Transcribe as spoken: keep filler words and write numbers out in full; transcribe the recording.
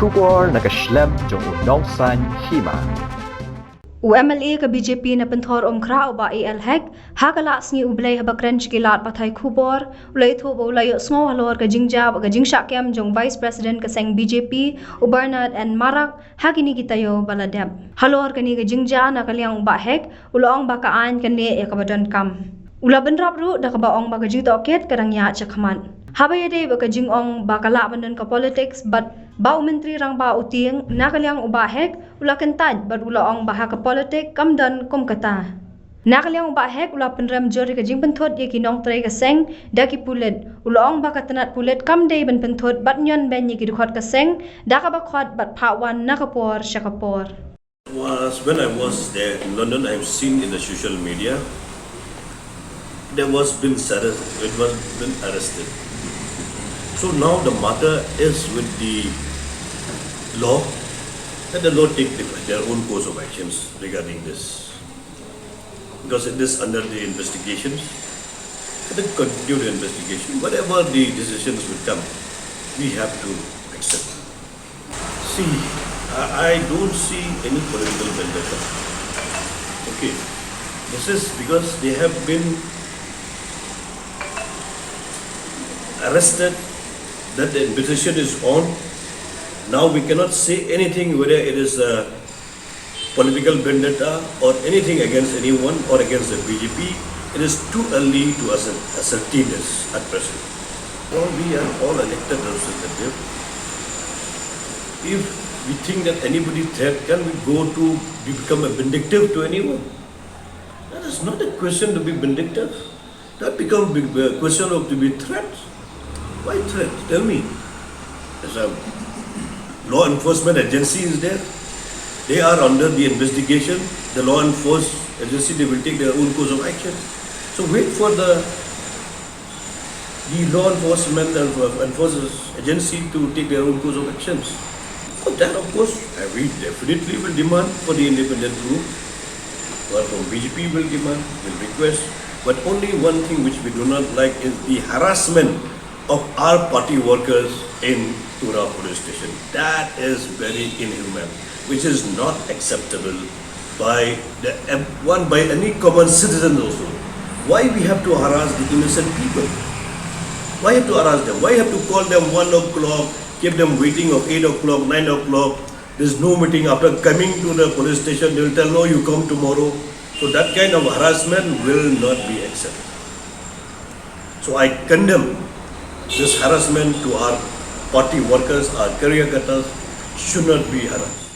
Khubor na ka shlem jong u nongsan hima. U M L A ka B J P na Pynthor Umkhrah u Bah A L Hek, ha ka la sngi u Blei haba kren sha ki lad pathai khubor, u la ïathuh ba u la ïohsngew halor ka jingjia bad ka jingshah kem jong Vice President ka seng B J P, u Bernard N Marak, ha kine ki taïew ba la dep. Halor kane ka jingjia na ka liang u Bah Hek, u la ong ba ka aiñ kan leh ïa kaba donkam. U la bynrap ruh da kaba ong ba ka jingtohkit ka dang ïaid shakhmat. Haba ïadei bad ka jingong ba ka lah ban don ka politics bad ba u Myntri Rangbah u tieng, na ka liang u Bah Hek u la kyntait bad u la ong ba ha ka politics kam don kum kata. Na ka liang u Bah Hek u la pynrem jur ïa ka jingpynthut ïa ki nongtrei ka seng da ki pulit. U la ong ba ka tnat pulit kam dei ban pynthut bad ñion beiñ ïa ki dkhot ka seng da kaba khot bad phah wan na ka por sha ka por. Was when I was there in London, I've seen in the social media there was been arrest, it was been arrested. So now the matter is with the law, that the law take the, their own course of actions regarding this, because it is under the investigations. Let them continue the investigation. Whatever the decisions will come, we have to accept. See, I, I don't see any political vendetta. Okay, this is because they have been arrested, that the investigation is on. Now we cannot say anything whether it is a political vendetta or anything against anyone or against the B J P. It is too early to ascer- ascertain this at present. Well, we are all elected representatives. If we think that anybody threat, can we go to become a vindictive to anyone? That is not a question to be vindictive. That become big uh, question of to be threat. Why threat? Tell me. As a law enforcement agency is there. They are under the investigation. The law enforcement agency, they will take their own course of action. So wait for the the law enforcement and enforcement agency to take their own course of actions. For that, of course, uh, we definitely will demand for the independent group. Well, from B J P will demand, will request. But only one thing which we do not like is the harassment of our party workers in Tura police station. That is very inhuman, which is not acceptable by the one by any common citizen also. Why we have to harass the innocent people? Why have to harass them? Why have to call them one o'clock, keep them waiting of eight o'clock, nine o'clock? There's no meeting. After coming to the police station, they will tell, "No, you come tomorrow." So that kind of harassment will not be accepted. So I condemn this harassment to our party workers, our karyakartas should not be harassed.